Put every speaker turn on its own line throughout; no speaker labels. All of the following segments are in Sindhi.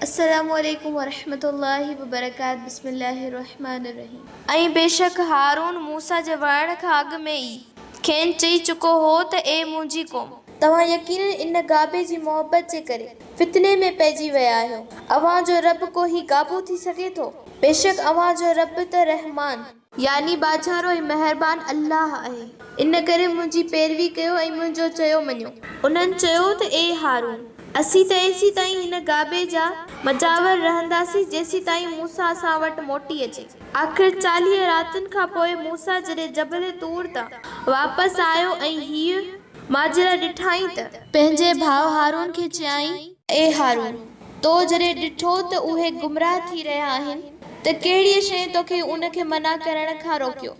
السلام عليڪم ورحمة الله وبرڪاته بسم الله الرحمٰن الرحيم. ۽ بيشڪ هارون موسيٰ جي وڙهڻ کان اڳ ۾ ئي کين چئي چڪو هو ته اي منهنجي قوم! توهان يقيناً ان گابي جي محبت جي ڪري فتني ۾ پئجي ويا آهيو، اوهان جو رب ڪو هي گابو ٿي سگهي ٿو؟ بيشڪ اوهان جو رب ته رحمان. يعني ٻاجهارو ۽ مهربان الله آهي، ان ڪري منهنجي پيروي ڪيو ۽ منهنجو چيو مڃيو. انهن چيو ته اي هارون! اسين ته ايسيتائين هن گابي جا مجاور رهنداسين جيسيتائين موسيٰ اسان وٽ موٽي اچي. آخر 40 راتين کان پوء موسيٰ جڏهن جبل طور تان واپس آيو ۽ هيء ماجرا ڏٺائين ته. پنهنجي ڀاء هارون کي چيائين. اي هارون! تو جڏهن ڏٺو ته اهي گمراهه ٿي رهيا آهن ته ڪهڙيء شيء توکي ان کي منع ڪرڻ کان روڪيو،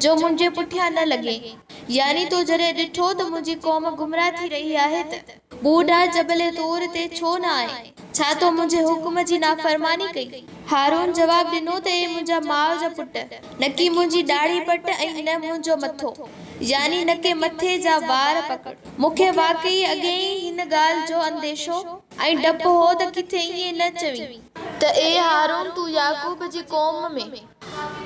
جو منهنجي پٺيان نه لڳين؟ يعني تو جڏهن ڏٺو ته منهنجي قوم گمراهه ٿي رهي آهي ته مون ڏانهن جبل طور تي ڇو نه آئين؟ ڇا تو منهنجي حڪم جي نافرماني ڪئي؟ هارون جواب ڏنو ته اي منهنجا ماء جا پٽ! نڪي منهنجي ڏاڙهي پٽ ۽ نه منهنجو مٿو، يعني نڪي مٿي جا وار پڪڙ. مون کي واقعي اڳي ئي هن ڳالهه جو انديشو ۽ ڊپ هو ته ڪٿي ائين نه چوين. ته اي هارون تون يعقوب جي قوم ۾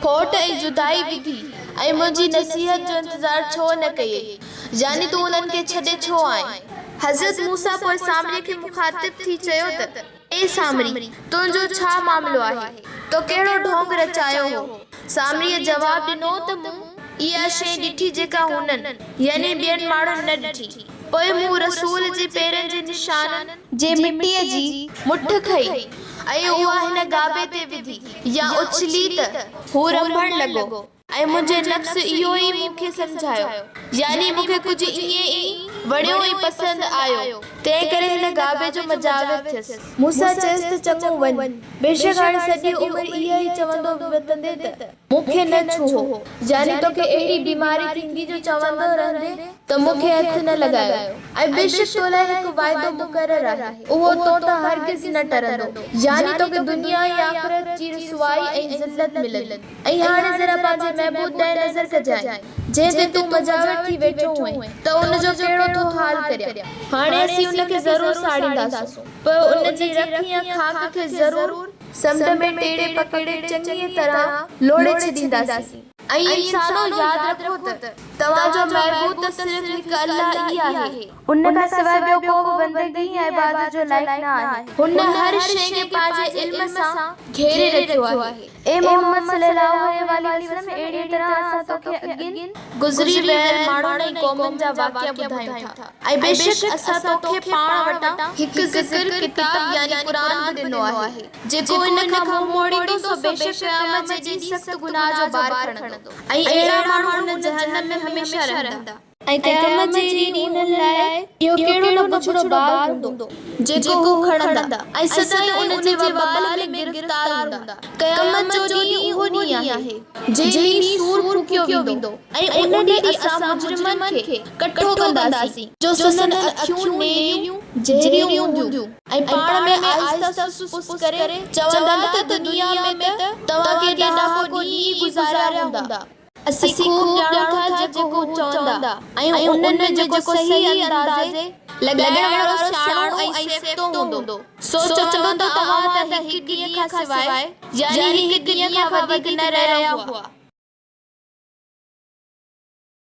ڦوٽ ۽ جدائي وڌي ۽ منهنجي نصيحت جو انتظار ڇو نه ڪيئي، يعني تون انهن کي ڇڏي ڇو آئين؟ حضرت موسيٰ پوء سامري کي مخاطب ٿي چيو ته اي سامري! تنهنجو ڇا معاملو آهي؟ تو ڪهڙو ڍونگ رچايو هو؟ سامريء جواب ڏنو ته مون اها شيء ڏٺي جيڪا هنن، يعني ٻين ماڻهن، نه ڏٺي. پوء مون رسول جي پيرن جي نشانن جي مٽيء جي مٺ کنئي ۽ اها هن گابي تي وڌي يا اڇلي ته هو رنڀڻ لڳو ۽ منهنجي نفس اهو ئي مون کي سمجهايو، يعني مون کي ڪجهه ائين ئي وڻيو ۽ پسند آيو، تنهن ڪري هن گابي جو مجاور ٿيس. موسيٰ چيس ته چڱو وڃ، بيشڪ هاڻي سڄي عمر اها ئي چوندو وتندين ته مون کي نه ڇهو، يعني توکي اهڙي بيماري ٿيندي جو چوندو رهندين ته مون کي هٿ نه لڳايو، ۽ بيشڪ تو لاء هڪ وعدو مقرر آهي، اهو تو تان هرگز نه ٽرندو، يعني توکي دنيا ۽ آخرت جي رسوائي ۽ ذلت ملندي. ۽ هاڻي ذرا پنهنجي محبوب ڏانهن نظر ڪجانء، جنهن تي تون مجاور ٿي ويٺو هئين، ته ان جو ڪهڙو ٿو حال ڪريان. هاڻي اسين ان کي ضرور ساڙينداسون، پوء ان جي رک يا خاڪ کي ضرور سمنڊ ۾ ٽيڙي پکيڙي چڱيء طرح لوڙهي ڇڏينداسين. اي انسانو! ياد رکو ته توهان جو معبود ته صرف هڪ الله ئي آهي. ان کان سواء ٻيو ڪو به بندگي يا عبادت جو لائق نه آهي. هن هر شيء کي پنهنجي علم سان گهيري رکيو آهي. اي محمد صلّي اللّٰه عليه واٰله وسلّم! اهڙيء طرح اسان توکي اڳين گذري ويل ماڻهن ۽ قومن جا واقعا ٻڌايون ٿا ۽ بيشڪ اسان توکي پاڻ وٽان هڪ ذڪر، ڪتاب يعني قرآن، به ڏنو آهي، جيڪو ان کان منهن موڙيندو سو بيشڪ قيامت جي ڏينهن سخت گناهه جو بار کڻندو ۽ اهڙا ماڻهو ان جهنم ۾ هميشه رهندا. ۽ قيامت جي ڏينهن انهن لاء اهو ڪهڙو نه بڇڙو بار هوندو، جيڪو هو کڻندا، ۽ سدائين ان جي وبال ۾ گرفتار هوندا. قيامت جو ڏينهن اهو ڏينهن آهي، جنهن ڏينهن صور ڦوڪيو ويندو، ۽ ان ڏينهن اسان مجرمن کي ڪٺو ڪنداسين، جو سندن اکيون نيريون جهريون هونديون، ۽ پاڻ ۾ آهسته سس پس ڪري چوندا ته دنيا ۾ ته توهان ڪي ڏهاڪو ڏينهن ئي گذاريا هوندا. اسين خوب ڄاڻون ٿا جيڪو هو چوندا ۽ انهن ۾ جيڪو صحيح اندازي لڳائڻ وارو سياڻو ۽ سيبتو هوندو، سو چوندو ته توهان ته هڪ ڏينهن کان سواء يعني هڪ ڏينهن کان وڌيڪ نه رهيا هئا.